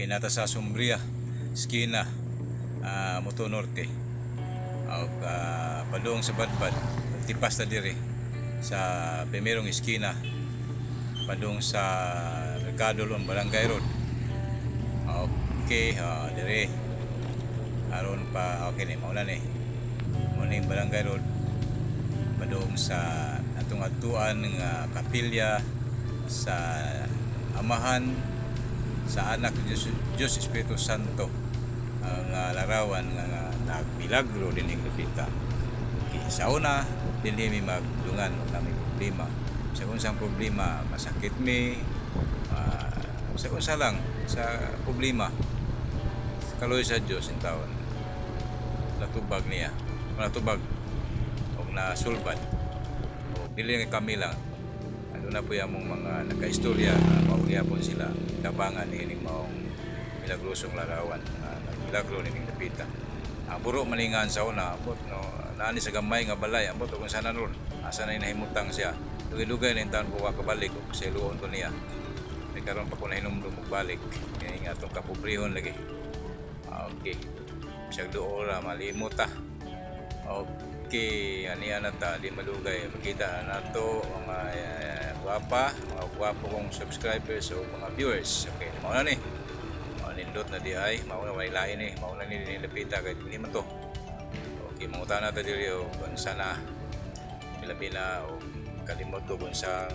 Kinata sa Sumbria, Skina, Moto Norte. Og padung sa Badbad, tipas ta diri sa primerong eskina padung sa Mercado Lon Barangay Road. Okay, dire aron pa, okay ni mauna ni. Mo ni Barangay Road padung sa atong adtuan nga kapilya sa Amahan, sa Anak, Diyos, Diyos Espiritu Santo ang larawan nga nagmilagro dinhing dapita. Okay, sa una dinhi mi magdungan og nami problema. Sa unsang problema, masakit mi, sa unsa lang sa problema. Kaloy sa Dios in taon. Natubag niya. Natubag og nasulbad. O dili nga kami lang. Ano na po yung mga nakaistorya, mao gyapon sila tabangan niining maong milagrosong larawan nga nagmilagro nining dapita. Ang buro maningan sa una, ambot no, naani sa gamay nga balay, ambot kung sana ron, asa na nahimutang siya. Dugay-dugay na yung taon ko kabalik og siluon ko niya. May karon pa ko nahinumdum og balik. Kaya nga atong kapobrehon lagi. Okay. Bisag duol ra malimot ta. Okay, aniya na ta, di malugay. Makita na nato mga gwapa, mga gwapo kong subscribers o mga viewers. Okay, mao na ni. Mao nindot na di ay, mao na way lain ni, mao na ni nilapita kay dili man to. Okay, mangutana ta diri og unsa na labi na og kalimot ko kung sa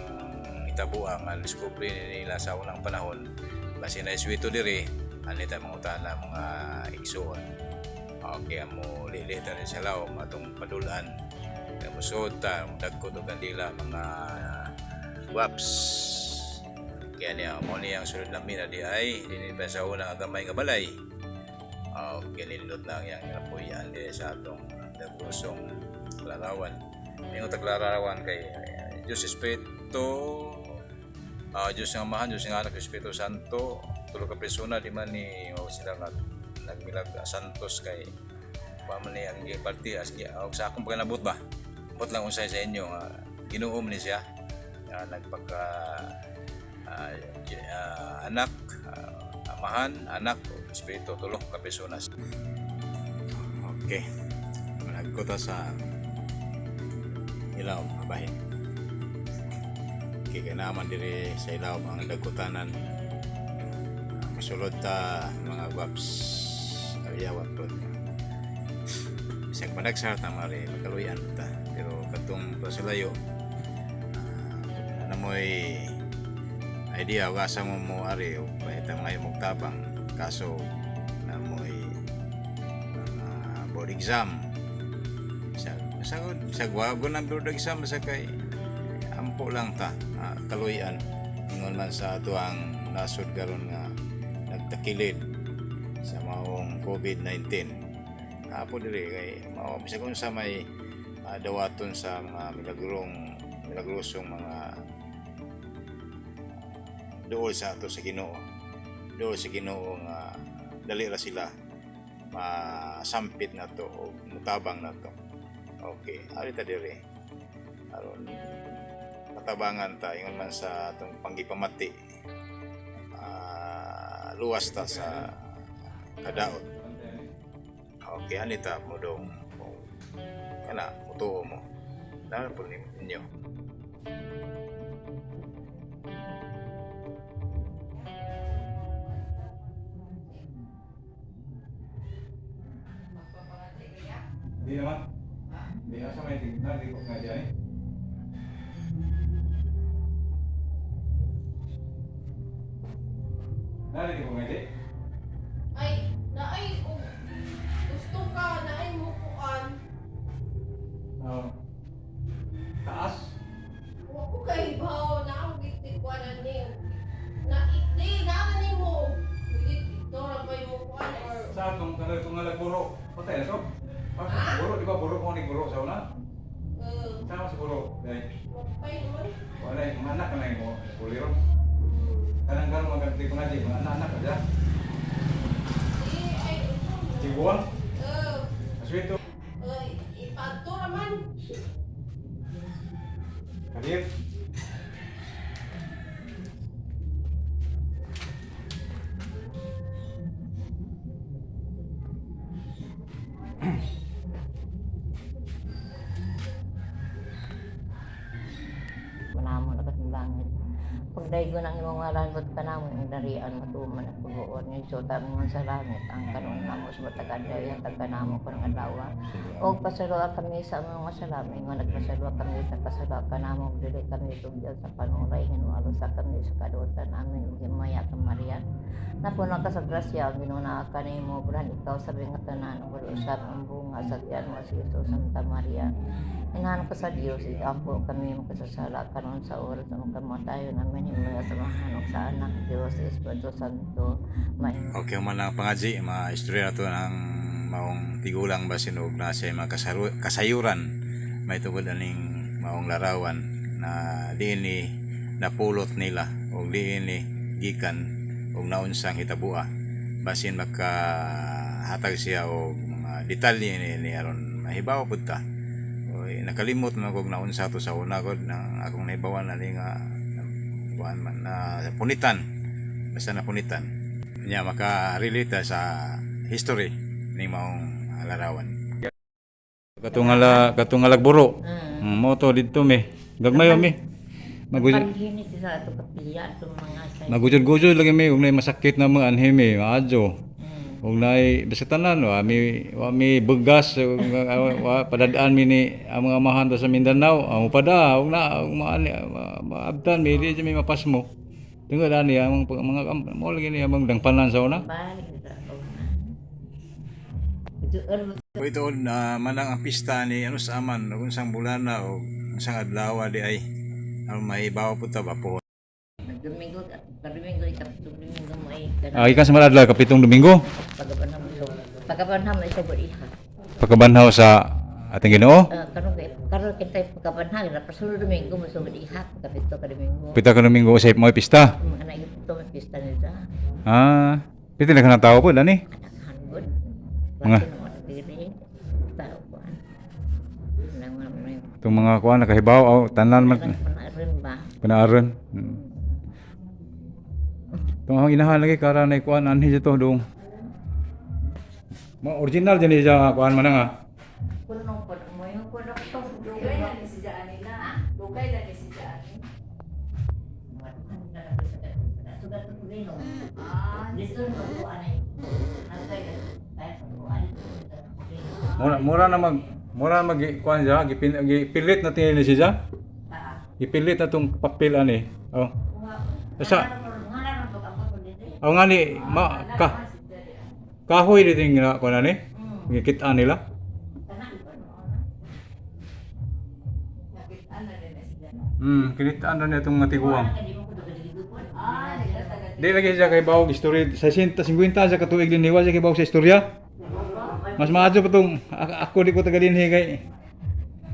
itabo ang discovery nila sa unang panahon. Basin na iswito diri, ani ta mangutana mga igsuon. Okay, amo lili ta rin sa lawom atong padulan. Kaya musod ta, dagko to kandila mga waps. Kaya niya, mo niya ang sulod namin na di ay, dinhi pa sa unang gamay nga balay. Okay, nindot na ang iyang napuyan diri sa atong dagusong larawan. Yung taglarawan kay Diyos Espiritu, Diyos ng Amahan, Diyos ng Anak, Espiritu Santo, tulo ka persona, di man ni o sila nga nagbilag santos kay pa man ni ang party as og sa akong pagkanabot ba. Ambot lang unsay sa inyo nga Ginoo man ni siya nga nagpagka anak, Amahan, Anak, ug Espiritu, tulo ka persona. Okay. Nagkota sa ilaw mabahin. Okay, kay naman diri sa ilaw ang dagkutanan. Masulod ta mga gwaps. Ariyawat po. Bisag panagsar ta mari makaluyan ta. Pero katong pa sa layo, namoy idea ug asa mo mo ari o pahita mga imong tabang, kaso namoy mga board exam sa sa sa gwago ng board exam sa kay ampo lang ta, kaluyan ingon man sa atuang nasod karon nga nagtakilid sa maong COVID-19. Apo diri kay mao bisag unsa may dawaton sa mga milagrong milagrosong mga duol sa ato sa Ginoo, duol sa Ginoo nga dali ra sila masampit na to o mutabang na to. Okay, ari ta diri aron matabangan ta ingon man sa atong panggipamati, luwas ta sa kadaot. Okay, ani ta mo dong kana mutuo mo dahil po ninyo. Hindi naman. Hindi na sa may tignan, di ko nga dyan eh. Narinig ko nga dyan. Ay, naay og gusto ka naay mo kuan. Oo. Taas. Wa ko kay bawo na ang gitikuan ani. Na di naa ni mo. Ito ra ba yung kuan or Sa atong kanoy ko nga nagburo. Patay na to. Ha? Buro, di ba buro ko ni buro sa una? Sama sa buro. Dahil, Patay naman. wala yung mga anak ka na yung mo. Kuliro. Kanang gano'n maganti ko nga dyan. Mga anak-anak ka dyan. Di ay unsa. Tiguan. Eh, Aswito. Ipadto ra man. Kadir. Manamo na kasing langit. Pagdaygo ng imong ngalan ba't kanamo ang darian matuman at pag-uon ng Diyos mo sa langit ang karon namo sa matag adlaw ang kanamo karong adlaw. Og pasaluha kami sa among mga salamin nga nagpasaluha kami sa kasaluha kanamo ug dili kami tugyan sa panulay nga sa kami sa kadutan amin ug himaya ka Maria. Napuno ka sa grasya ang Ginoo naa kanimo bulahan ikaw sa nga tanan ug usab ang bunga sa tiyan mo si Jesus Santa Maria. Inahan ka sa Dios, iampo kami makasasala karon sa oras ng kamatayon namin himaya sa mahanok sa anak Dios Espiritu Santo. Maing Okay man ang pangaji, mga istorya na to ng maong tigulang basin og nasa mga kasayuran may tungod aning maong larawan na diini napulot nila og diini gikan og naunsang hitabua basin makahatag siya og mga detalye ni aron mahibaw pud ta. Oy, nakalimot man kog naunsa to sa una gud nang akong nahibawan na ni nga kuan man na punitan, basta napunitan niya makarelate sa history ni maong larawan. Katungala katungalag buro. Mo to didto mi. Gagmay mi. Magujod Paghinit sa ato kapilya atong mga sa magujod-gujod lagi mi ug nay masakit na mga anhi mi, maadyo. Ug nay basta tanan wa mi bugas ug, wa padadaan mi ni ang mga amahan ta sa Mindanao. Amo pada ug na ug maani maabtan mi di mi mapasmo. Tungod ani ang mga mo lagi ni among dangpanan sa una. Balik sa una. Juon. Ito na manang ang pista ni ano sa aman ug unsang bulana o unsang adlaw di ay ang mahibaw pud ta ba po. Domingo, Domingo, ikapitong Domingo mo ay Ah, ikan sa maladlaw kapitong Domingo. Pagabanham mo pagabanham mo sa iha. Pagkabanhaw sa ating Ginoo. Karon kay karon kitay pagabanham na pasulod Domingo mo sa iha, kapito ka Domingo. Pita ka Domingo sa mo pista. Mga anak ito may pista nila. Ah, piti na ka ng tao po dani. Anak hanggod. Mga- Mga diri. Tao kuan. Nang mga mga Itong mga kuan nakahibaw aw tanan man panarin ba? panaaron. Itong ang inahan lagi kara na kuan anhi dito dong. Mga original din siya kuan man nga. Kunong kuno mo yung kuno to. Dugay na ni si Jaani na. Dugay na ni si Jaani. Ah, Mura mura na mag mura na mag kuan siya gipilit na tingin ni siya. Gipilit na tong papel ani. Oh. Sa Oh nga ni ma ka kahoy dito yung gina kuan ani. Gikitaan nila. Nakitaan na din na si Jaani. Kinitaan na niya itong matiguang. Ah, nila taga Di lagi siya kay bawog istorya sa 50 siya katuig din hiwa siya kay bawog sa istorya. Mas maadyo pa tong ako di ko taga dinhi kay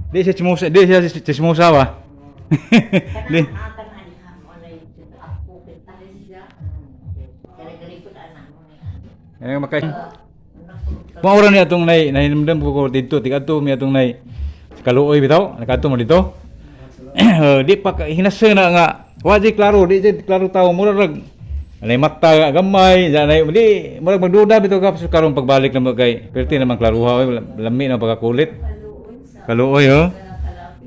di siya chismosa, di siya chismosa ba. Di. Eh makay. Maura niya atong nay nahinumdum ko ko didto tigadto mi atong nay kaluoy bitaw nakadto mo dito. Eh, di pa hinasa na nga wa di klaro di di klaro tawo mura rag anay mata nga gamay anay di murag magduda bitaw ka sa karon pagbalik na mo kay perti naman klaruha oy lami na pagkakulit. Kaluoy oh.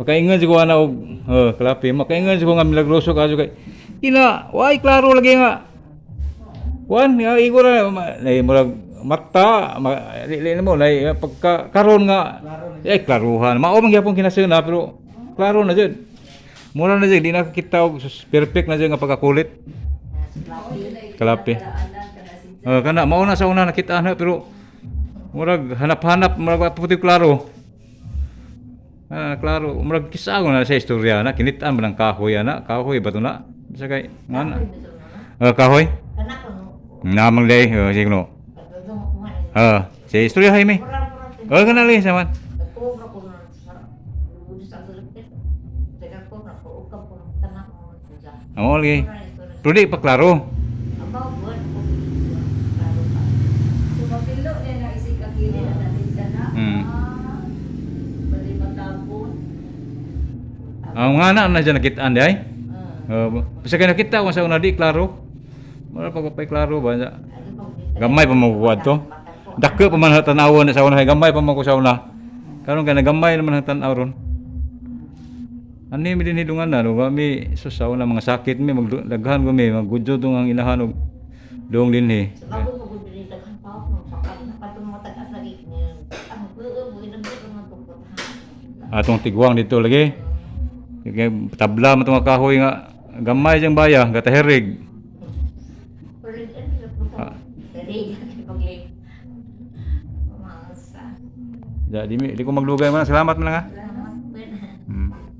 Makaingon siguro ana og oh, kalapi makaingon siguro nga milagroso ka kay kina way klaro lagi nga Kuan nga igo ra nay murag mata ma, di, di mo nay pagka karon nga eh klaruhan mao man gyapon kinasuna pero klaro na jud mura na jud di na kita og sus, perfect na jud nga pagkakulit kalapi. Oh, kana mao na sa una nakita na pero murag hanap-hanap murag wa puti klaro. Ah, klaro murag kisa ko na sa istorya na kinitan ba ng kahoy ana kahoy ba to na bisa kay nga na. Ah, kahoy namang lay oh, sige no. Ah, sa istorya Jaime. Oh, kana lay saman. Amo lagi. Pero di pa klaro. So mapilo niya na isig akili na natin siya na. Ah, bali matapon. Ang nga na na dyan nakitaan di ay. Oh, basta kay nakita ko sa una di klaro. Mura pa ko pa klaro ba. Gamay pa mabuwad to. Dako pa man ang tan-awon sa una, gamay pa man ko sa una. Karon kay nagamay naman ang tan-aw ron. Ani mi din hidungan na no, wa mi sus sa una mga sakit mi magdaghan ko mi maggudyo tong ang inahan og doong dinhi. Sa bago mo gud dili daghan pa ako sakal na katong mga tagas lagi ang buo buo nagdito man tungkot. Atong tigwang dito lagi. Kay tabla man tong mga kahoy nga gamay jang baya gatahirig. Pero ano sa dali pagli. Mangsa. Ja, di ko maglugay man. Salamat man lang ha.